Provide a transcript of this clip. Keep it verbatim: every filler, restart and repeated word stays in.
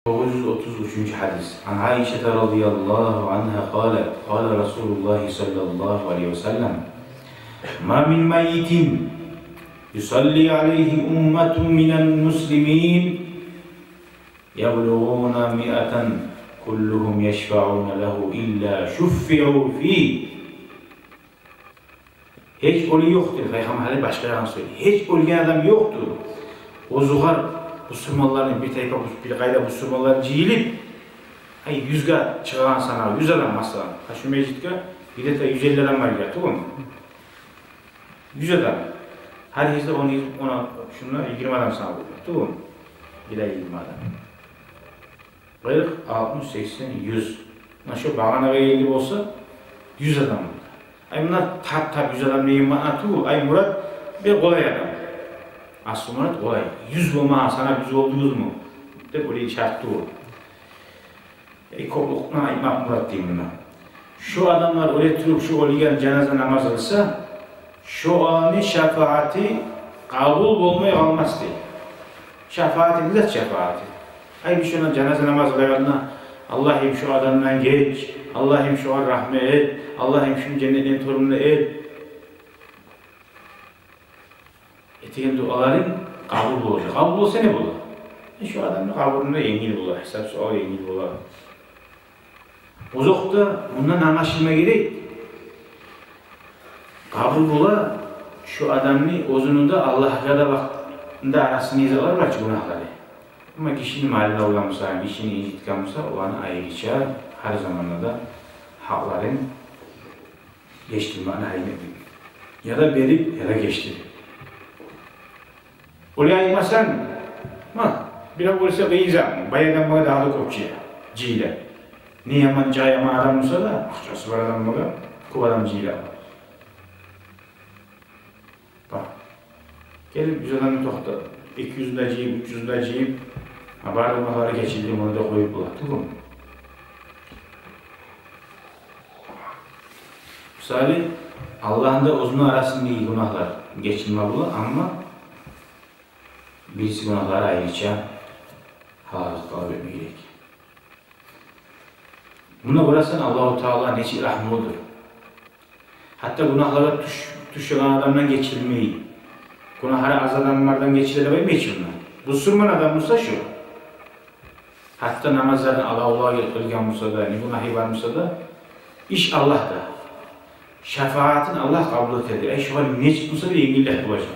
Тогъуз юз отуз уьчюнчю гьадис. Ан Айшата радияллагьу ангьа къалат, къала Расулуллагьи саллаллагьу алайгьи ва саллам: «Ма мин маййитин юсалли алайгьи умматун минал муслимин яблугъуна миатан куллугьум яшфаъуна лагьу илла шуффиъу фигьи». Гьеч оьлю ёкъдур, пайхаммар гьали башгъа ягъын сёйлей. Гьеч оьлген адам ёкъдур. Оьзюгер бусурманланы бир тайпа, бир къайда бусурманлар жыйылып, ай, юзге чыгъагъан санагъа, юз адам масала. Гьа, шу межитге бир де юз элли адам бар гьали, тюгюлмю? Юз адам. Гьар гьезде он, он, шунда йигирма адам саналып, тюгюлмю? Бир де йигирма адам. Къыркъ, алтмыш, сексен, юз. Муна шу багъанагъа элли болса, юз адам болду. Ай, муна тап-тап юз адам деген маъна тюгюл. Ай, мурат, бир къолай адам. Аслу мурат къолай. Юз болмагъан санап, юз болдугъузму деп, олай шарт тюгюл. Э, кёплюкню айтмакъ мурат дей муна. Шу адамлар оьле туруп, шу оьлюге жаназа намаз къылса, шоланы шафааты къабул болмай къалмас дей. Шафааты, не зат шафааты? Ай, биз шондан жаназа намаз къылагъанда: «Аллагьым, шу адамдан геч, Аллагьым, шогъар рагьму эт, Аллагьым, шуну женнетден тёрюнде эт». Этеген дуаларынг къабул болажакъ. Къабул болса, не бола? Э, шу адамны къабурунда енгил бола, гьисап-суал енгил бола. Озокъда, мундан англашылма герек. Къабул бола шу адамны оьзюню де, Аллагьгъа да вакътында арасында изалар бар чы, гюнагьлары. Амма гишини малын алгъан буса, гишини инжитген буса, оланы айрыча гьар заманда да гьакъларын гечдирмекни гьайын этмек. Я да берип, я да гечдирип. Олай айтмасанг, ма, бирев оьлсе къыйын зат, бай адамгъа дагъы да кёп жыйыла. Не яман, жай яман адам буса да, акъчасы бар адамгъа кёп адам жыйыла. Бакъ, гелип, юз адамны токъта, эки юзюн де жыйып, уьч юзюн де жыйып, ма, бары гюнагьлары гечилди, муну да къоюп бола, тюгюлмю? Мисалы, Аллагьны да оьзюню арасындагъы гюнагьлар гечилме бола, амма бириси гюнагьлары айрыча гьалаллыкъ талап этме герек. Муна гёресен, Аллагьу Таала нечик рагьмулудур. Гьатта гюнагьлагъа тюш-, тюшеген адамдан гечилмей. Гюнагьлары аз адамлардан гечиле деп айтмай чы муна. Бусурман адам буса шу. Гьатта намазларын алавлар къылгъан буса да, не гюнагьы бар буса да, иш Аллагьда. Шафаатын Аллагь къабул этеди. Ай, шогъар нечик буса да енгиллик болажакъ.